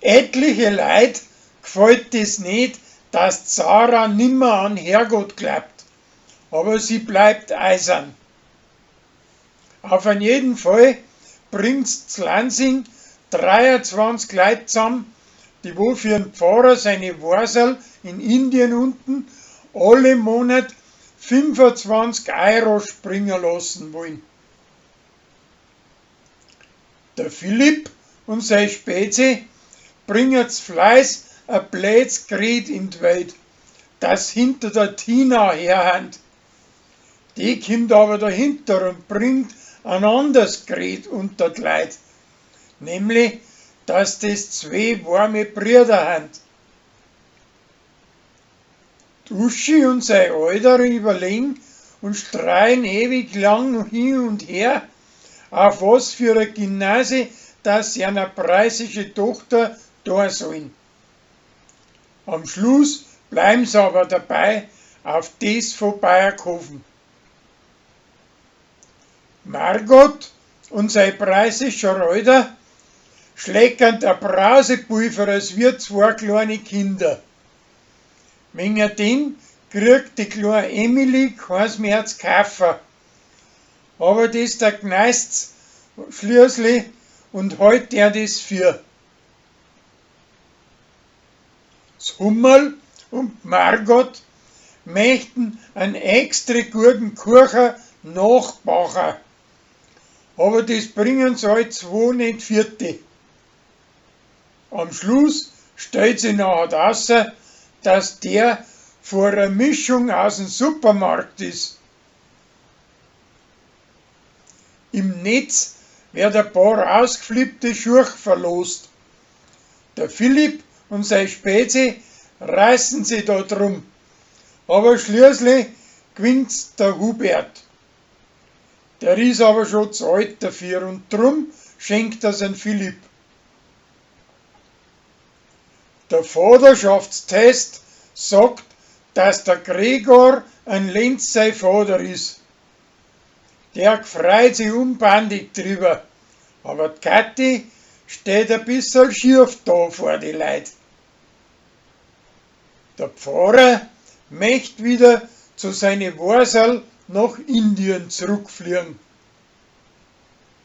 Etliche Leit gfallt des ned, dass d'Sarah nimmer an Herrgott glaubt, aber sie bleibt eisern. Auf an jeden Fall bringt's z'Lansing 23 Leit zam, die wo für'n Pfarrer seine Waserl in Indien unten alle Monat 25 Euro springen lassen wollen. Der Philipp und sei Spezi bringen z'Fleiß a bläds Gred in d'Welt, das hinter der Tina herhand. Die kimmt aber dahinter und bringt an anders Gred unter d'Leit, nämlich, dass des zwei warme Brüder hand. D'Uschi und sei Alter überlegen und streien ewig lang hin und her, auf was für a Gymnasi dass seiner preußische Tochter da sollen. Am Schluss bleiben sie aber dabei auf des von Bayerkofen. Margot und sein preußischer Alter schleckern der Brausepulver als wir zwei kleine Kinder. Wegen dem kriegt die kleine Emily keins mehr zu kaufen. Aber das da gneist's schließlich und hält der das für. 's Hummerl und Margot möchten einen extra guten Kuchen nachbacken. Aber das bringen sie alle zwei nicht fertig. Am Schluss stellt sich nachher raus, dass der vor einer Mischung aus dem Supermarkt ist. Im Netz wird ein paar ausgeflippte Schuhe verlost. Der Philipp und sei Spezi reißen sich da drum. Aber schließlich gewinnt's der Hubert. Der ist aber schon zu alt dafür und drum schenkt er's an Philipp. Der Vaterschaftstest sagt, dass der Gregor ein Lenz sein Vater ist. Der freut sich unbandig drüber, aber die Kathi steht ein bisserl schief da vor die Leut. Der Pfarrer möcht wieder zu seine Waserl nach Indien zurückfliegen.